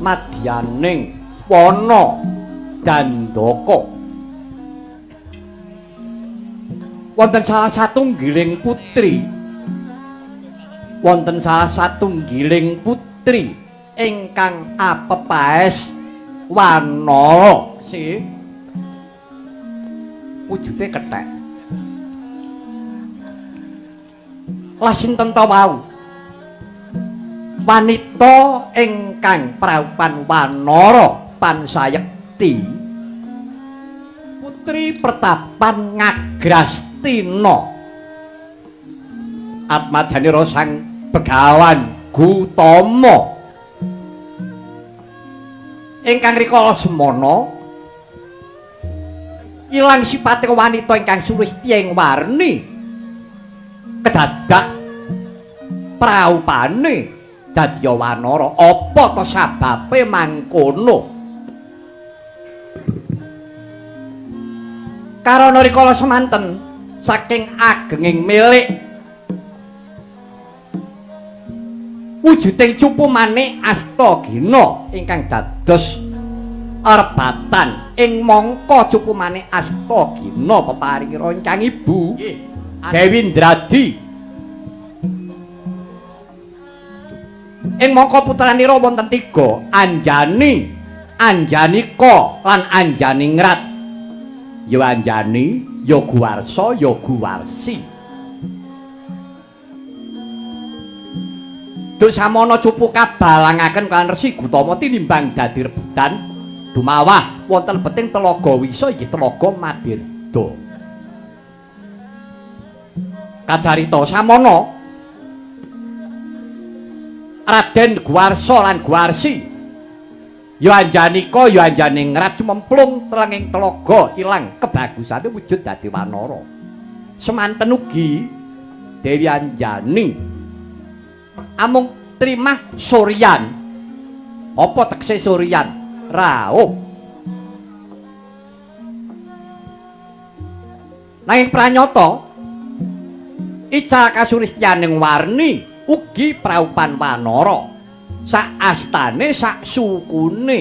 Madyaning wana Dandaka wonten salah satunggiling putri, wonten salah satunggiling putri ingkang apepaes wanara si wujude kethek. Lah sinten ta wau? Wanita ingkang praupan wanara pansayekti, putri Pertapan Ngagrastina, atmajanira Sang Begawan Gutama, ingkang rikala semana ilang sipate wanita ingkang sulistya ing warni kedadak praupane dadi wanara. Apa ta sababe mangkono? Karana rikala semanten saking agenging milik wujuding cupu manik Astagina ingkang dados rebatan ing mangka cupu manik Astagina peparingira ingkang ibu Dewi Indradi. Ing mangka putranira wonten tiga, Anjani, Anjanika lan Anjaningrat. Ya Anjani, ya Guwarsa, ya Guwarsi. Duk samono cupu kabalangaken kan Resi Gutama tinimbang dadi rebutan dumawah wonten beting Telaga Wisa inggih Telaga Madirda. Kacarita samono Raden Guwarsa lan Guwarsi ya Anjanika ya Anjaningrat cumemplung telenging telaga ilang kebagusane wujud dadi wanara. Semanten ugi Dewi Anjani amung trimah suryan. Apa tekse suryan? Raup. Nanging pranyata ical kasuristyaning warni ugi praupan wanara sak astane sak sukune.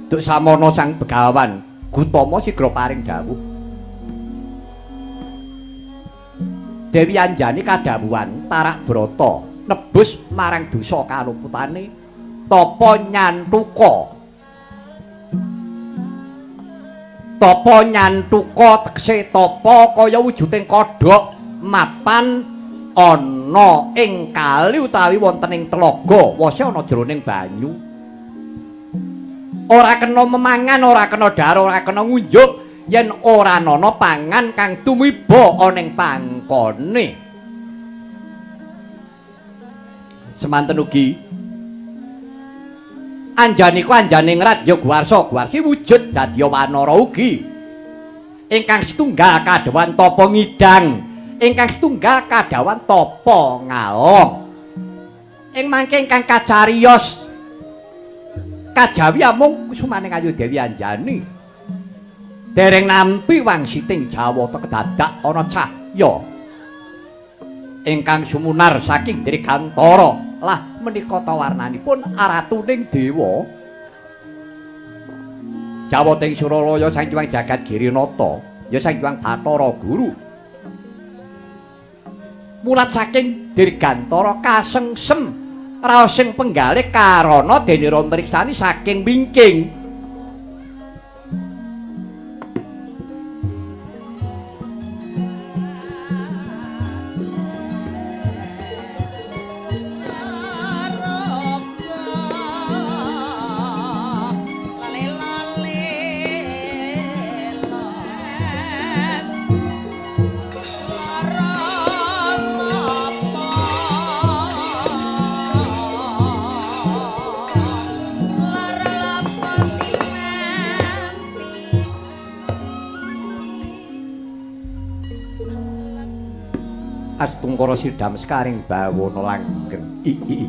Duk samono Sang Begawan Gutama sigra paring dawuh. Dewi Anjani kadhawuhan tarak brata nebus marang dosa kaluputane tapa nyantuka. Tapa nyantuka tekse tapa kaya wujuding kodhok mapan ana ing kali utawi wonten ing telaga, wose ana jroning banyu. Ora kena memangan, ora kena dhahar, ora kena ngunjuk yen ora ana pangan kang tumiba ana ing pangkone. Semanten ugi Anjanika Anjaningrat ya Guwarsa, Guwarsi wujud dadi wanara ugi ingkang setunggal kadhawan tapa ngidang, ingkang setunggal kadhawan tapa ngalong. Ing mangke ingkang kacariyos kajawi amung kusumaning Ayu Dewi Anjani. Dereng nampi wangsiting Jawata kedadak ana cahya ingkang sumunar saking Dirgantara. Lah menika ta warnanipun aratuning dewa Jawata ing Suralaya Sang Hyang Jagat Girinata ya Sang Hyang Bathara Guru. Mulat saking Dirgantara kasengsem raosing penggalih karana denira mriksani saking wingking. Astungkara sidam sekaring bawana langgeng. I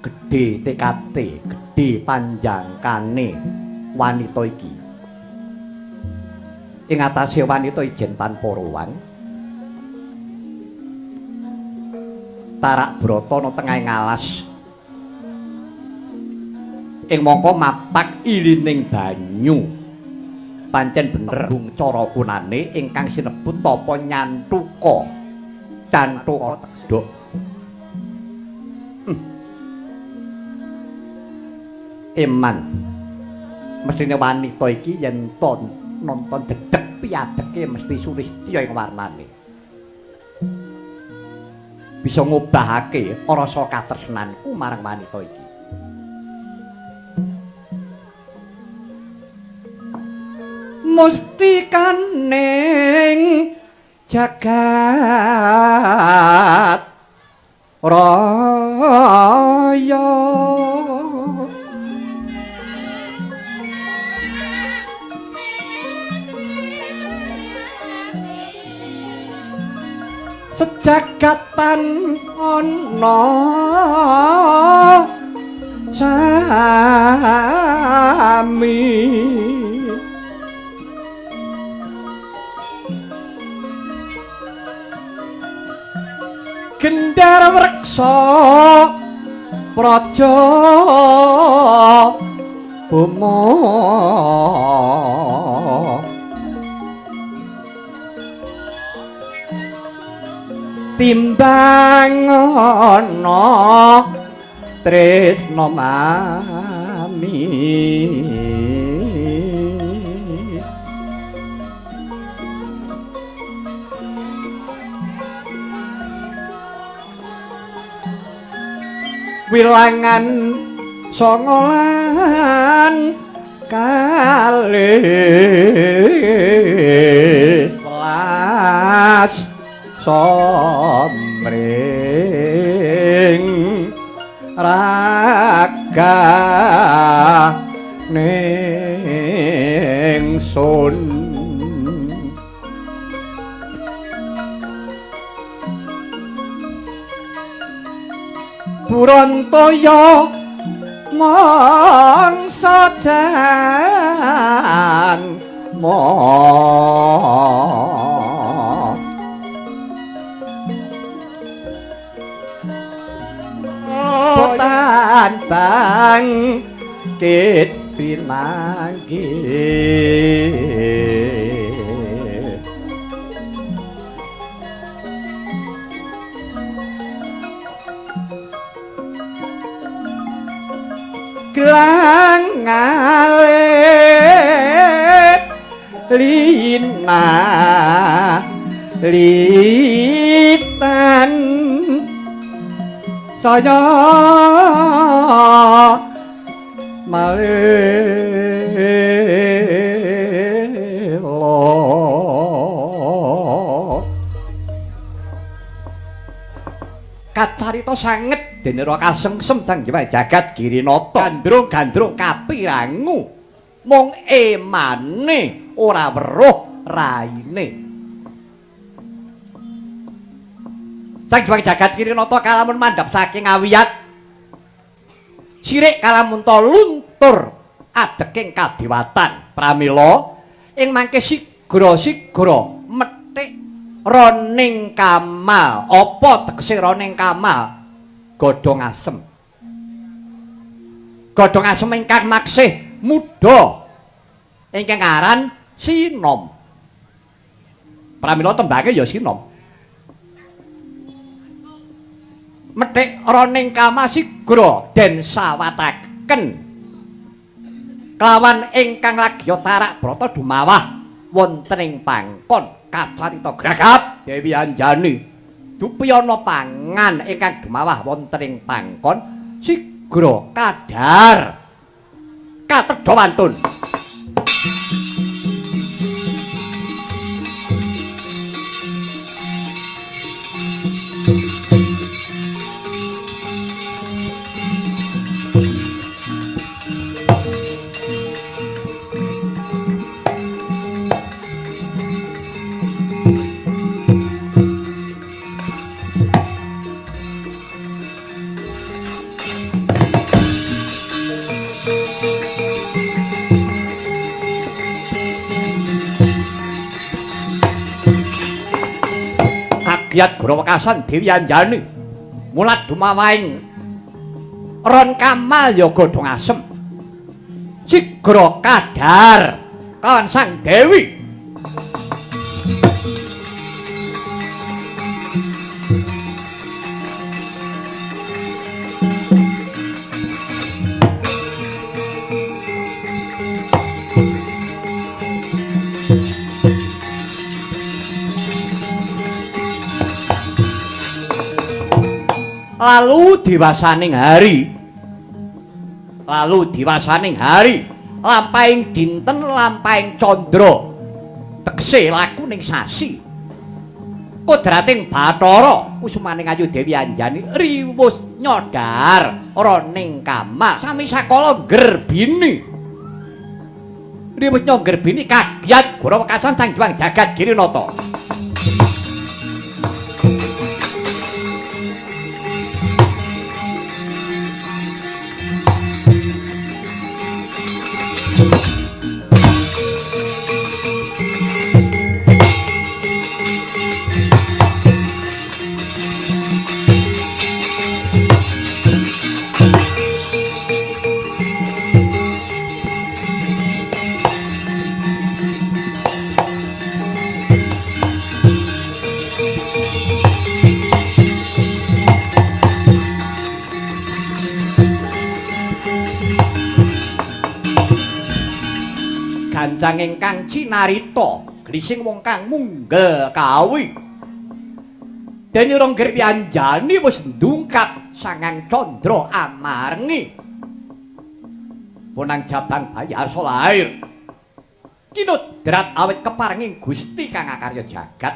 Gedhe tekate, gedhe panjangkane wanita iki. Ing atase wanita ijen tanpa ruwang. Tarak brata ana tengahing alas. Ing mangka mapak ilining banyu. Pancen bener tembung cara kunane ingkang sinebut tapa nyantuka. Cantuka tedhok. Eman. Mestine wanita iki yen nonton dedeg piadeke mesti sulistya ing warnane. Bisa ngobahake rasa katresnanku marang wanita iki. Mustikaning jagat raya sejagatan ana sami gendar wreksa praja boma timbang ana tresna mami. Wilangan songolan kalih welas somring raga ning sun. Burantaya mangsa jan mo botan bangkit pinanggih. Gelang ngalit lina litan saya malelo. Kacarita sanget dene ora kasengsem sang jagat Girinata. Gandrung-gandrung kapirangu mung emane ora weruh raine. Sang jagat Girinata kalamun mandhap saking awiyat sirik kalamunta luntur adeking kadewatan. Pramila ing mangke sigra-sigra methik roning kamal. Apa tegese roning kamal? Godhong asem. Godhong asem ingkang maksih muda ingkang aran sinom. Pramila tembange ya sinom. Methik roning kamal sigra den sawataken kelawan ingkang lagya tarak brata dumawah wonten ing pangkon kacarita gragap Dewi Anjani. Dupiyana pangan ingkang dumawah wonten ing pangkon sigra kadhar katedha wantun. Kagiat guru wekasan Dewi Anjani. Mulat dumawaing Ron Kamal ya godhong asem. Sigra kadhar kawan Sang Dewi. Lalu diwasaning hari, lalu diwasaning hari, lampahing dinten, lampahing candra, tegese lakuning sasi. Kodrating Bathara kusumaning Ayu Dewi Anjani riwus nyodar roning Kamal sami sakala nggerbini. Riwus nyonggerbini kagiat gora wekasan Sang Hyang Jagat Girinata. Gancang ingkang cinarita glising wong kang munggel kawi. Dene Rongger Anjani wis ndungkap sangang candra amarngi. Ponang Jabang Bayi arsa lair. Kinodrat awit keparenging Gusti kang akarya jagat.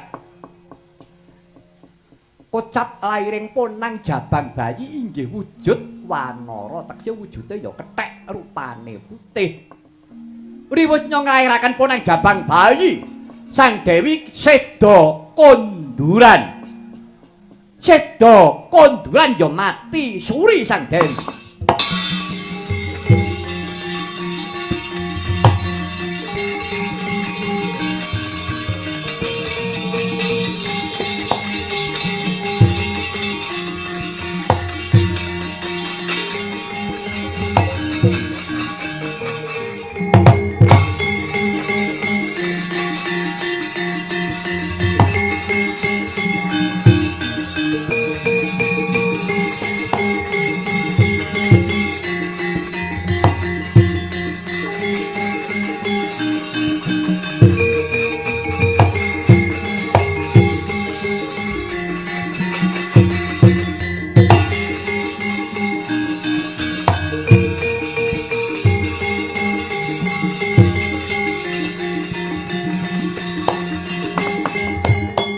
Kocap lairing Ponang Jabang Bayi inggih wujud wanara, tegese wujude ya kethek rupane putih. Riwus nyong nglairaken Ponang Jabang Bayi, Sang Dewi seda konduran. Seda konduran ya mati suri Sang Dewi.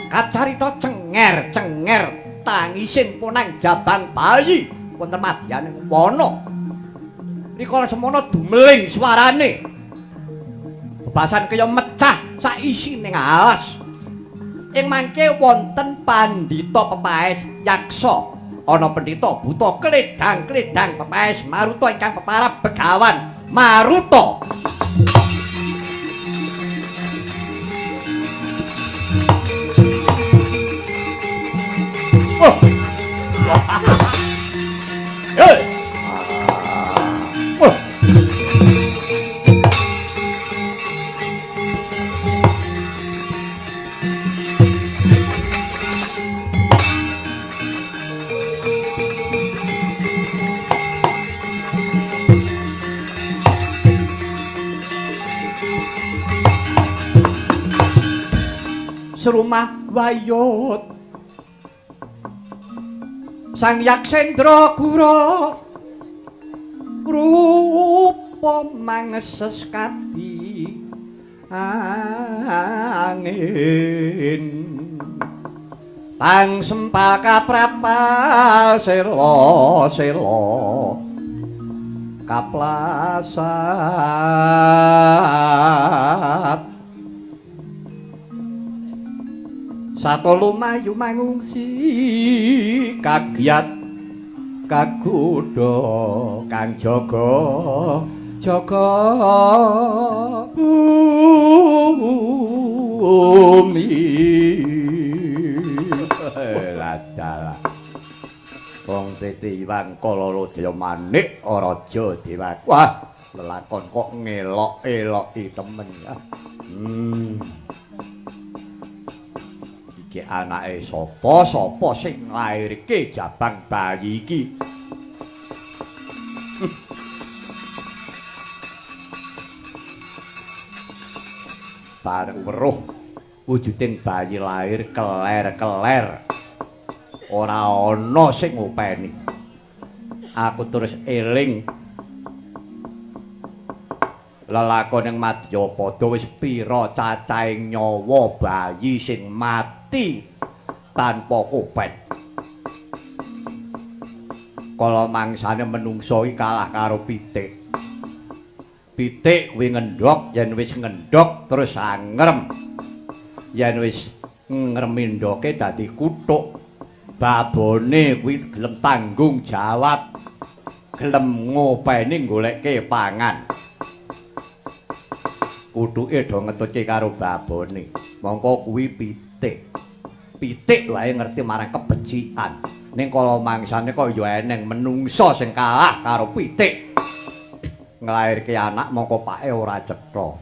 Kacarita cenger-cenger tangisin Ponang Jabang Bayi wonten madyaning wana. Rikala semono dumeling suarane. Bebasan kaya mecah saisine alas. Ing mangke wonten pandhita pepaes yaksa, ana pendhita buta kledhang-kledhang pepaes maruta ingkang peparab Begawan Maruta. Oh. Hey. Oh. Serumah wayut Sang Yaksendra Gura rupa mangeses kadi angin pang sempal kaprapal sela sela kaplasat sato lumayu mangungsi kagiat kagodha kang jaga jaga bumi. Ladalah. Jayati Hyang Kalalodaya Manik Raja Dewa. Wah, lelakon kok ngelok-eloki temen ya. Iki anake sapa? Sapa sing nglairke jabang bayi iki? Bareng weruh wujuding bayi lair keler-keler. Ora ana sing ngopeni. Aku terus eling lelakon ing Madyapada wis pira cacahing nyawa bayi sing mati tanpa kopen. Kala mangsane menungso iki kalah karo pitik. Pitik kuwi ngendhog, yen wis ngendhog terus angrem. Yen wis ngremi ndhoge dadi kuthuk. Babone kuwi gelem tanggung jawab, gelem ngopeni goleke pangan. Kuthuke do ngetutke karo babone. Mongko kuwi pitik. Pitik wae ngerti marang kebecikan. Ning kala mangsane kok ya eneng menungsa sing kalah karo pitik. Nglairke anak mongko pake ora cetha.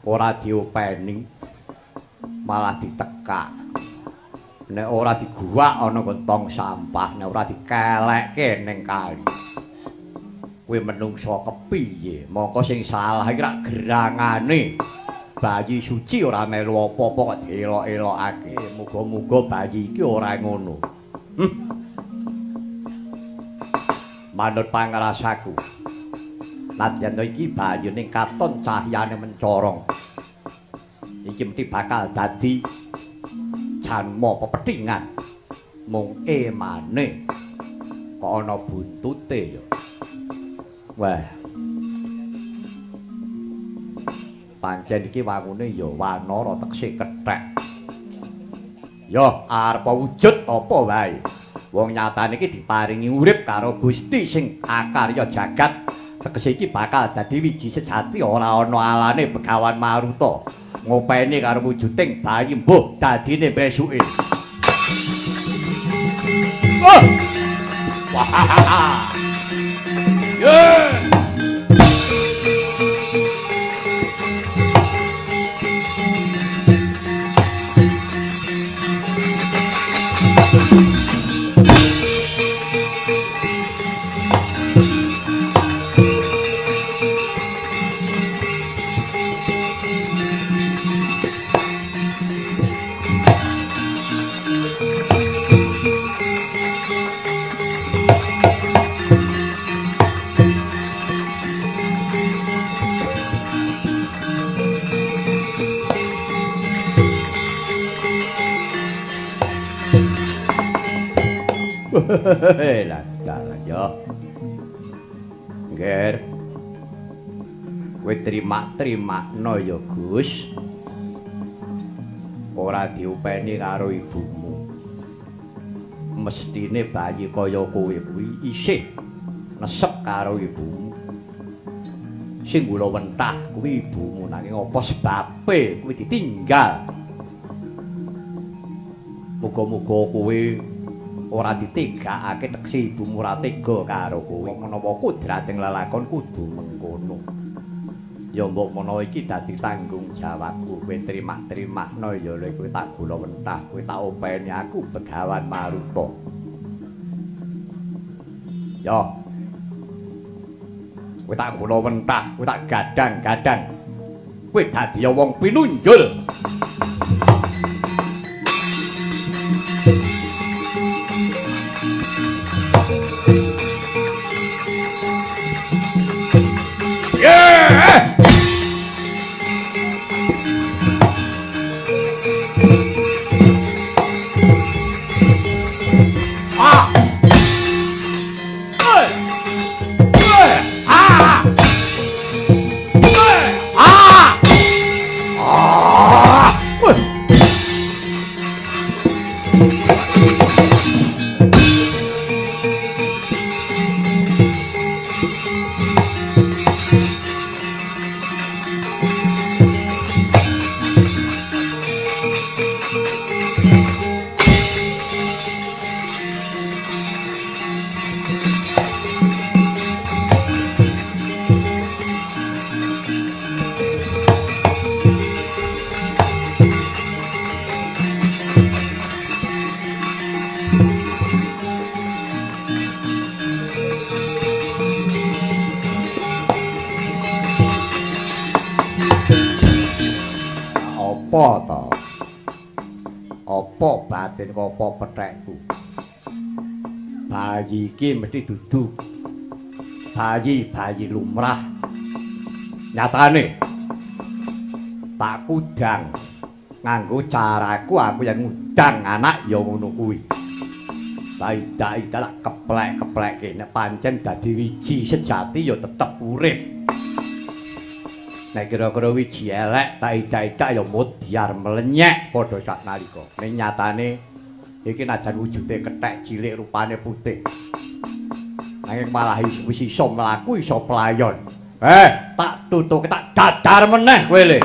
Ora diopeni, malah ditekak. Nek ora diguwak ana tong sampah, nek ora dikelekke ning kali. Kuwi menungsa kepiye? Mongko sing salah iki rak gerangane. Bayi suci ora melu apa-apa kok dielok-elokake. Muga-muga bayi iki ora ngono. Manut pangrasaku, nadyan iki bayine katon cahyane mencorong. Iki mesti bakal dadi janma pepethingan. Mung emane kok ana buntute ya. Wah. Pancen iki wangune ya wanara tekse kethek. Ya arep wujud apa wae. Wong nyatane iki diparingi urip karo Gusti sing akarya jagat. Tegese iki bakal dadi wiji sejati ora ana alane Begawan Maruta. Ngopeni karo wujuding bayi mbuh dadine besuke. Oh! Wah! Yeah! Lah dalah ya. Ngger. Kowe terima-terimakno ya, Gus. Ora diupeni karo ibumu. Mestine bayi kaya kowe kuwi isih nesep karo ibumu. Sing gula wentah kuwi ibumu, nanging apa sebabe kuwi ditinggal. Muga-muga kowe ora ditegakake tekse ibumu ora tega karo kowe. Menawa kodrating lelakon kudu mengkono. Ya mbok menawa iki dadi tanggung jawabku. Kowe terima-terimakno ya lho, kowe tak gula wentah, kowe tak openi aku Begawan Maruta. Ya. Kowe tak gula wentah, kowe tak gadang-gadang. Kowe dadi wong pinunjul. Yeah! Ah! Eh! Eh! Ah! Eh! Ah! Ah! Apa to? Apa batin apa pethekku? Bayi iki mesti dudu bayi-bayi lumrah. Nyatane tak kudang nganggo caraku, aku yen ngudang anak ya ngono kuwi. Tak keplek-keplekke nek pancen dadi wiji sejati ya tetep urip. Nek kira-kira wiji elek tak idak-idak ya modyar mlenyek padha sak nalika. Ning nyatane iki najan wujude kethek cilik rupane putih. Nanging malah wis iso mlaku iso playon. Tak tutuke tak dadar meneh kowe le.